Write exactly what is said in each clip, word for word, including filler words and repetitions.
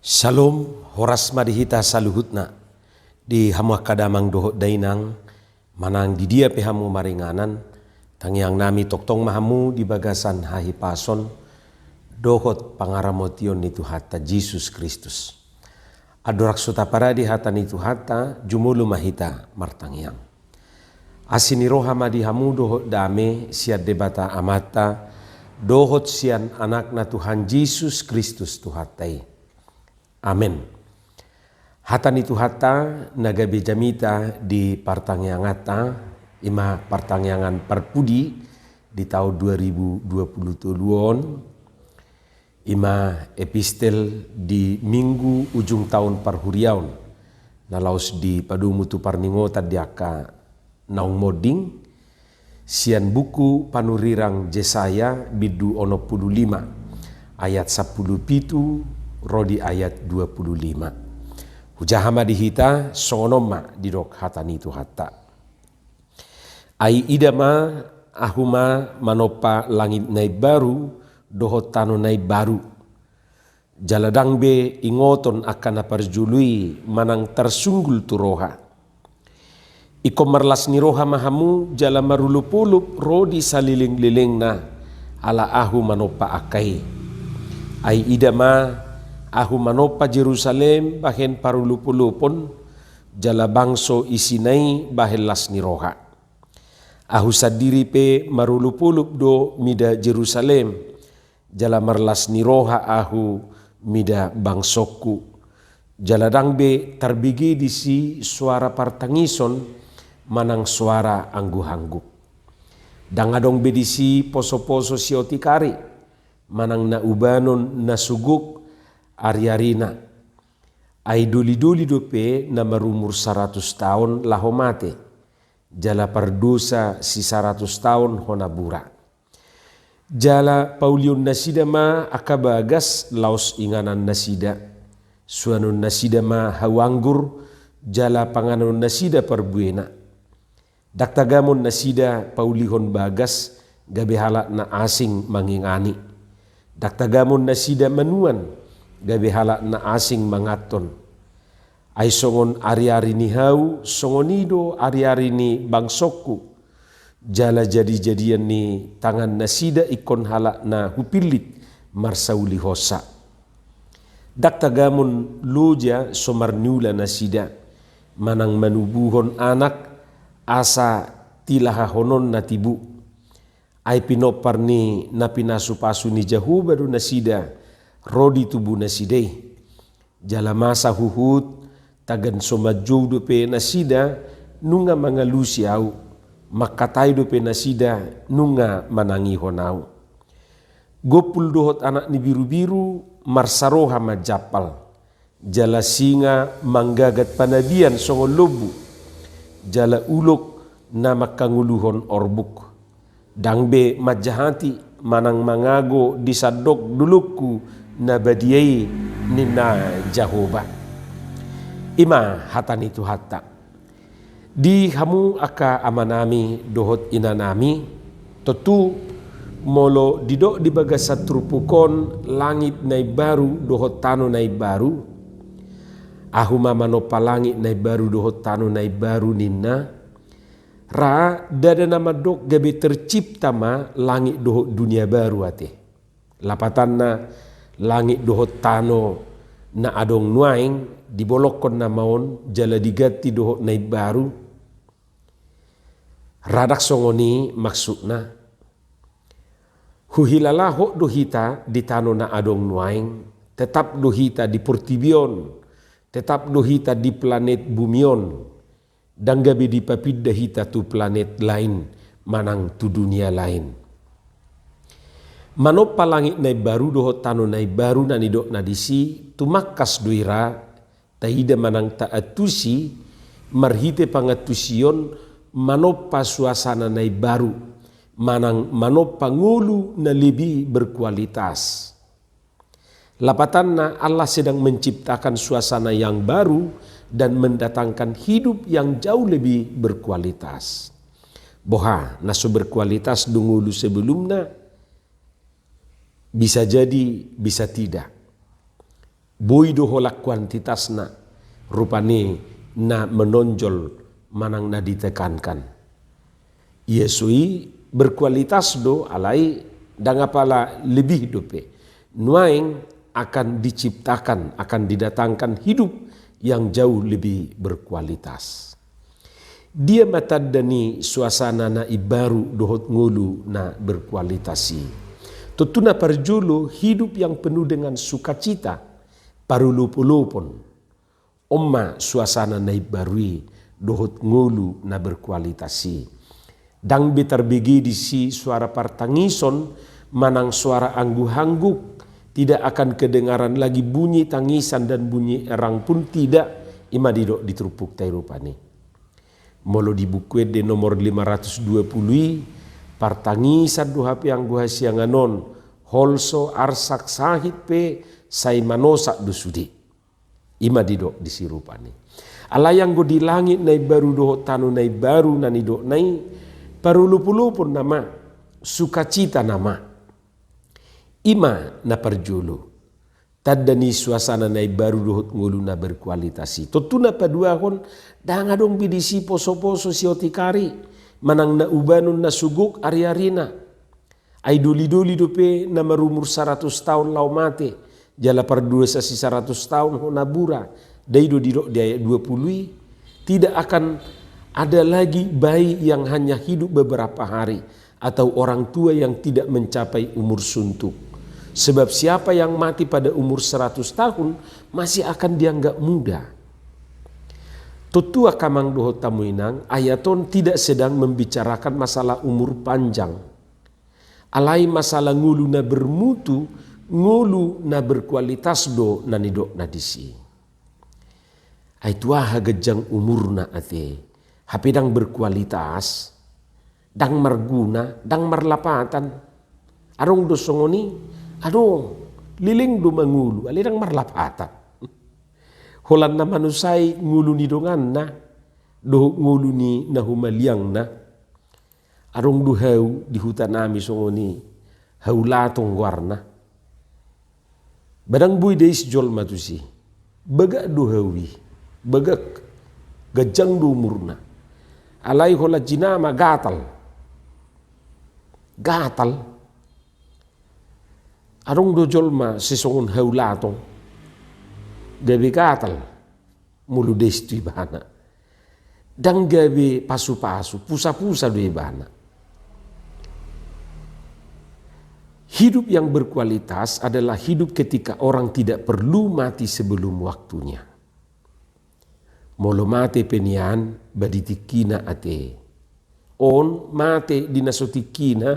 Syalom, horas ma di hita saluhutna. Di hamu angka damang dohot dainang, manang di dia pe hamu maringanan, tangiang nami tongtong ma hamu di bagasan hahipason dohot pangaramotion ni Tuhanta Jesus Kristus. Andorang so taparade hata ni Tuhanta, jumolo ma hita martangiang. Asi ni roha ma di hamu dohot dame sian Debata Amanta, dohot sian Anakna Tuhan Jesus Kristus Tuhanta i. Amen. Hata ni Tuhanta na gabe jamita di partangianganta, ima partangiangan parpudi di taon dua ribu dua puluh tolu on, ima epistel di minggu ujung taon parhuriaon, na laos dipadomu tu parningotan di angka naung monding, sian buku panurirang Jesaya bindu onom pulu lima, ayat sampulu pitu ro di ayat dua pulu lima. Hujaha ma di hita, songon on ma didok hata ni Tuhanta. Ai ida ma, Ahu ma manompa langit na imbaru dohot tano na imbaru. Jala ndang be ingoton angka na parjolo i manang tarsunggul tu roha. Ingkon marlas ni roha ma hamu jala marolopolop ro di salelenglelengna, ala Ahu manompa angka i. Ai ida ma, Ahu manompa Jerusalem bahen parolopolopon, jala bangso isina i bahen las ni roha. Ahu sandiri pe marolopolop do mida Jerusalem, jala marlas ni roha Ahu mida bangsongku. Jala ndang be tarbege disi soara partangison manang soara angguk-angguk. Ndang adong be disi poso-poso siotik ari, manang na ubanon na so gok ari-arina. Ai doli-doli dope na marumur saratus taon laho mate, jala pardosa sisaratus taon hona bura. Jala paulion nasida ma angka bagas laos inganan nasida. Suanon nasida ma hau anggur, jala panganon nasida parbuena. Ndang tagamon nasida paulihon bagas gabe halak na asing mangingani. Ndang tagamon nasida manuan gabe halak na asing manganhon. Ai songon ari-ari ni hau, songon i do ari-ari ni bangsongku. Jala jadi-jadian ni tangan nasida ingkon halak na hupillit marsaulihonsa. Ndang tagamon loja so marniula nasida, manang manubuhon anak asa tilahahononna tibu. Ai pinompar ni na pinasu-pasu ni Jahowa do nasida ro di tubu nasida i. Jala masa huhut, tagan so manjou dope nasida nunga mangalusi Ahu, mangkatai dope nasida nunga manangihon Ahu. Gompul dohot anak ni birubiru marsaroha manjampal, jala singa manggagat panabian songon lombu, jala ulok na mangkangoluhon orbuk. Ndang be manjahati manang mangago di sandok dolokku na badia i, ninna Jahowa. Ima hata ni Tuhanta. Di hamu angka amanami dohot inanami, tontu molo didok di bagasan turpuk on langit na imbaru dohot tano na imbaru, Ahu ma manompa langit na imbaru dohot tano na imbaru ninna, ra ndada na mandok gabe tercipta ma langit dohot dunia baru ate. Lapatanna, langit dohot tano na adong nuaeng dibolongkon nama on jala diganti dohot na imbaru. Ra ndang songon i maksudna. Huhilala hot do hita di tano na adong nuaeng, tetap do hita di portibi on, tetap do hita di planet bumi on. Ndang gabe dipapinda hita tu planet lain manang tu dunia lain. Manompa langit na imbaru dohot tano na imbaru na nidokna disi, tumangkas do i ra taida manang taantusi marhite pangantusion manompa suasana na imbaru manang manompa ngolu na lebih berkualitas. Lapatanna, Allah sedang menciptakan suasana yang baru dan mendatangkan hidup yang jauh lebih berkualitas. Boha, na so berkualitas do ngolu sebelumna? Bisa jadi, bisa tidak. Boi do holan kuantitasna rupani na menonjol manang na ditekankan. Ia so i berkualitas do, alai ndang apala lebih dope. Nuaeng akan diciptakan, akan didatangkan hidup yang jauh lebih berkualitas. Dia ma tanda ni suasana na imbaru dohot ngolu na berkualitas i? Tontu na parjolo, hidup yang penuh dengan sukacita, parolopolopon. On ma suasana na imbaru i dohot ngolu na berkualitas i. Ndang be tarbege disi suara partangison manang suara angguk-angguk, tidak akan kedengaran lagi bunyi tangisan dan bunyi erang pun tidak, i ma didok di turpukta i rupani. Molo di Buku Ende nomor lima ratus dua puluh i, partangisan do hape anggo hasiangan on, holso, arsak, sahit pe sai manosak do sude. I ma didok disi rupani. Alai anggo di langit na imbaru dohot tano na imbaru na nidokna i, parolopolopon nama, sukacita nama. I ma na parjolo, tanda ni suasana na imbaru dohot ngolu na berkualitas i. Tontu na paduahon, ndang adong be disi posoposo siotik ari, manang na ubanon na so gok ariarina. Ai dolidoli dope na marumur saratus taon laho mate, jala pardosa si saratus taon hona bura. Ndai do didok di ayat dua puluh i, tidak akan ada lagi bayi yang hanya hidup beberapa hari, atau orang tua yang tidak mencapai umur suntuk. Sebab siapa yang mati pada umur seratus tahun masih akan dianggap muda. Tontu angka amang dohot hamu inang, ayat on tidak sedang membicarakan masalah umur panjang. Alai masalah ngolu na bermutu, ngolu na berkualitas do na nidokna disi. Ai tu aha ganjang umurna ate, hape ndang berkualitas, ndang marguna, ndang marlapatan. Adong do songon i, adong, leleng do mangolu, alai ndang marlapatan. Holan na manusai ngolu ni donganna, dohot ngolu ni na humaliangna. Adong do hau di huta nami songon i, hau latong goarna. Ba ndang boi dais jolma tusi. Bagak do hau i. Bagak, ganjang do umurna. Alai holan jinama gatal. Gatal. Adong do jolma sisongon hau latong. Gabe gatal. Molo dais tu ibana. Ndang gabe pasupasu, pusapusa do ibana. Hidup yang berkualitas adalah hidup ketika orang tidak perlu mati sebelum waktunya. Molo mate pe nian, ba di tingkina ate. On mate di na so tingkina,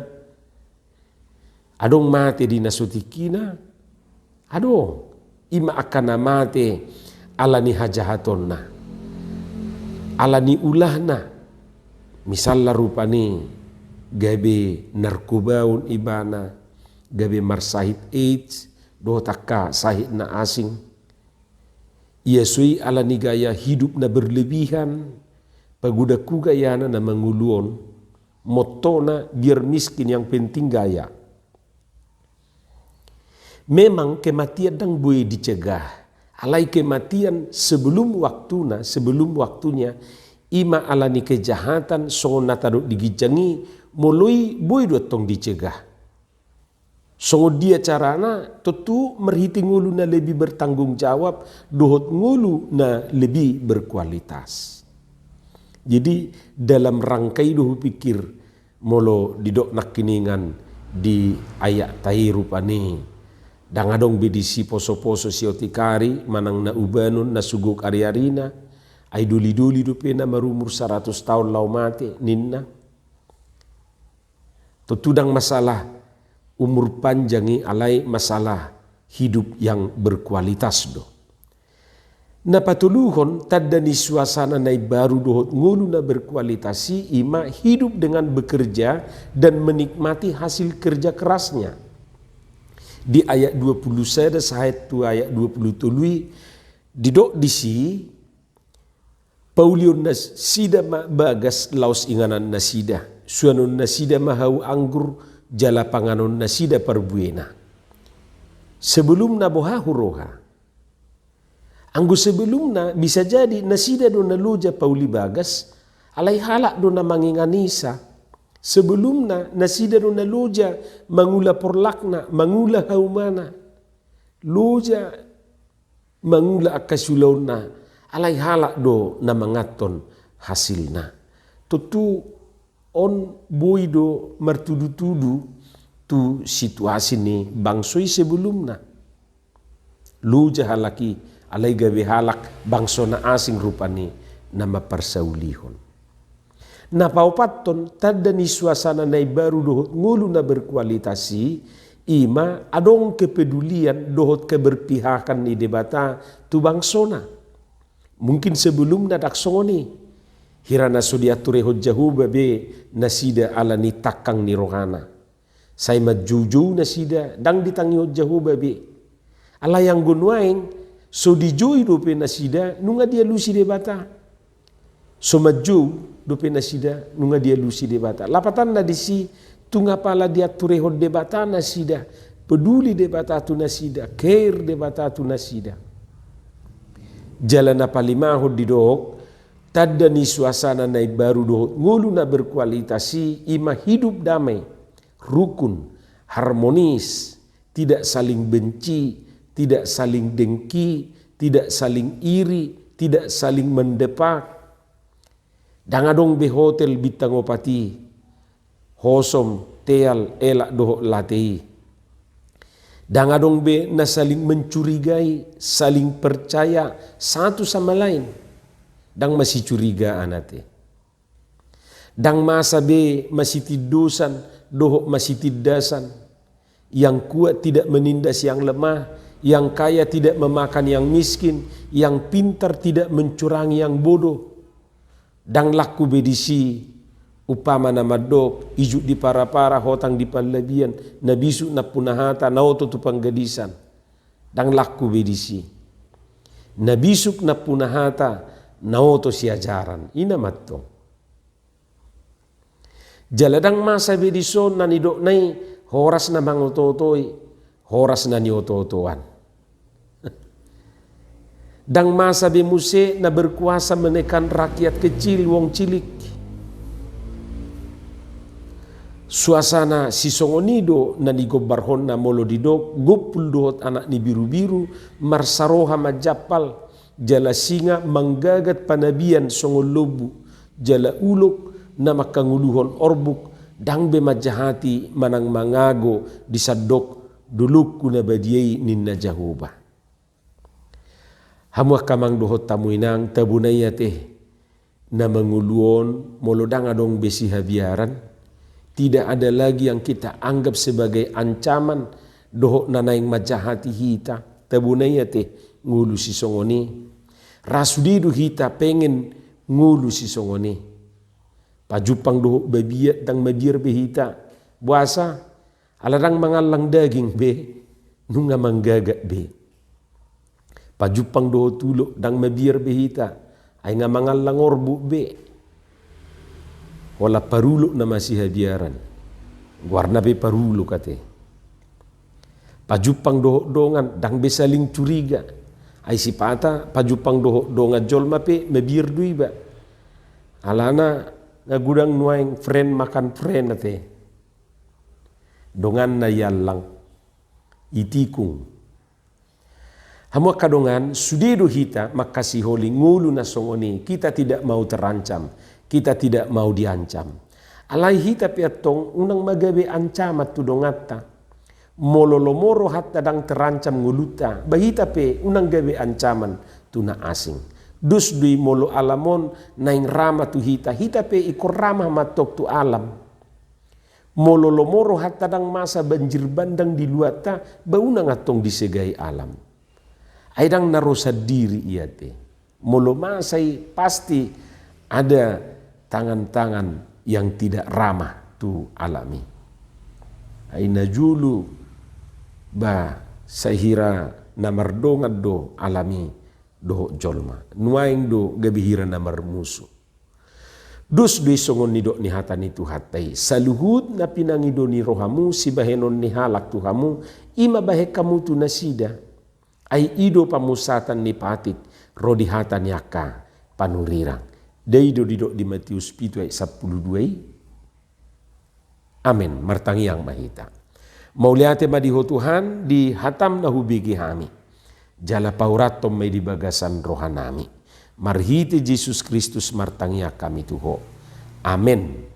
adong mate di na so tingkina, adong. I ma angka na mate ala ni hajahatonna, ala ni ulahna. Misalna rupani gabe narkobaon ibana, gabe marsahit AIDS, dohot angka sahit na asing. Ia so i ala ni gaya hidup na berlebihan, pagodangku gayana na mangolu on, mottona biar miskin yang penting gaya. Memang kematian ndang boi dicegah, alai kematian sebelum waktuna, sebelum waktunya, i ma ala ni kejahatan songon na tadok di ginjang i, molo i boi do antong dicegah. Songon dia carana? Tontu marhite ngolu na lebih bertanggung jawab dohot ngolu na lebih berkualitas. Jadi dalam rangka i do hupikir molo didok nangkiningan di ayat ta i rupani, ndang adong be disi posoposo siotik ari manang na ubanon na so gok ariarina, ai dolidoli dope na marumur saratus taon laho mate ninna. Tontu ndang masalah umur panjang i, alai masalah hidup yang berkualitas do. Na patoluhon, tanda ni suasana na imbaru dohot ngolu na berkualitas i, i ma hidup dengan bekerja dan menikmati hasil kerja kerasnya. Di ayat dua puluh sada sahat tu ayat dua puluh tolu i, didok disi, paulion nasida ma bagas laos inganan nasida, suanon nasida ma hau anggur jala panganon nasida parbuena. Sebelum na boha huroha, Anggo sebelumna bisa jadi nasida do na loja pauli bagas, alai halak do na manginganisa. Sebelumna nasida do na loja mangula porlakna, mangula haumana. Loja mangula angka siulaonna, alai halak do na manganhon hasilna. Tontu on boi do martudutudu tu situasi ni bangso i sebelumna. Loja halak i, alai gabe halak bangso na asing rupani na mamparsaulihon. Na paopathon, tanda ni suasana na imbaru dohot ngolu na berkualitas i, ima adong kepedulian dohot keberpihakan ni Debata tu bangsona. Mungkin sebelumna ndang songon i. Hira na so diaturehon Jahowa be nasida ala ni tangkang ni rohana. Sai manjoujou nasida, ndang ditangihon Jahowa be. Alai anggo nuaeng, so dijou dope nasida, nunga dialusi Debata. So manjou dope nasida, nunga dialusi Debata. Lapatanna disi, tung apala diaturehon Debata nasida, peduli Debata tu nasida, care Debata tu nasida. Jala na palimahon didok, tanda ni suasana na imbaru dohot ngolu na berkualitas i, ima hidup damai, rukun, harmonis, tidak saling benci, tidak saling dengki, tidak saling iri, tidak saling mendepak. Ndang adong be hotel bintang opat i, hosom, teal, elak dohot late i. Ndang adong be na saling mencurigai, saling percaya satu sama lain. Ndang masicurigaan ate. Ndang masa be masitindosan dohot masitindasan. Yang kuat tidak menindas yang lemah, yang kaya tidak memakan yang miskin, yang pintar tidak mencurangi yang bodoh. Ndang laku be disi, umpama na mandok, ijuk di parapara, hotang di pallabian, na bisuk nampuna hata, na oto tu panggadisan. Ndang laku be disi. Na bisuk nampuna hata, na oto siajaran. I na mantong. Jala ndang masa be dison na nidokna i, horas na mangotootoi, horas na niotootoan. Ndang masa be muse na berkuasa menekan rakyat kecil, wong cilik. Suasana sisongon i do na nigombarhonna molo didok, gompul dohot anak ni birubiru, marsaroha manjampal, jala singa manggagat panabian songon lombu, jala ulok na mangkangoluhon orbuk, ndang be manjahati manang mangago di sandok dolokku na badia i, ninna Jahowa. Hamu angka amang dohot hamu inang, tabo nai ate, na mangolu on molo ndang adong be sihabiaran, tidak ada lagi yang kita anggap sebagai ancaman dohot na naeng manjahati hita, tabo nai ate, ngolu sisongon i. Ra sude do hita pengen ngolu sisongon i. Pajumpang dohot babiat ndang mabiar be hita. Boasa? Ala ndang mangallang daging be, nunga manggagat be. Pajumpang dohot ulok ndang mabiar be hita, ai nga mangallang orbuk be. Holan parulok na masihabiaran. Goarna pe parulok ate. Pajumpang dohot dongan, ndang be saling curiga. Ai sipata pajumpang dohot dongan jolma pe mabiar do iba. Alana na godang nuaeng friend makan friend ate. Donganna iallang, itikung. Hamu angka dongan, sude do hita mangkasiholi ngolu na songon i, kita tidak mau terancam, kita tidak mau diancam. Alai hita pe antong unang ma gabe ancaman tu donganta. Molo lomo rohanta ndang terancam ngolunta, ba hita pe unang gabe ancaman tu na asing. Dos do i molo alam on naeng rama tu hita, hita pe ingkon rama ma antong tu alam. Molo lomo rohanta ndang masa banjir bandang di luatta, ba unang antong disegai alam. Ai ndang na ro sandiri i ate. Molo masa i pasti ada tangan-tangan yang tidak ramah tu alam i. Ai na jolo ba sai hira na mardongan do alam i dohot jolma. Nuaeng do gabe hira na marmusu. Dos do i songon nidok ni hata ni Tuhanta i, saluhut na pinangido ni rohamu sibahenon ni halak tu hamu, i ma bahen hamu tu nasida. Ai i do pamusatan ni patik ro di hata ni angka panurirang. Dai do didok di Matius pitu ayat sampulu dua i. Amen. Martangiang ma hita. Mauliate ma di Ho Tuhan di hatam na hubege hami. Jala paurathon ma i di bagasan rohanami. Marhite Jesus Kristus martangiang hami tu Ho. Amen.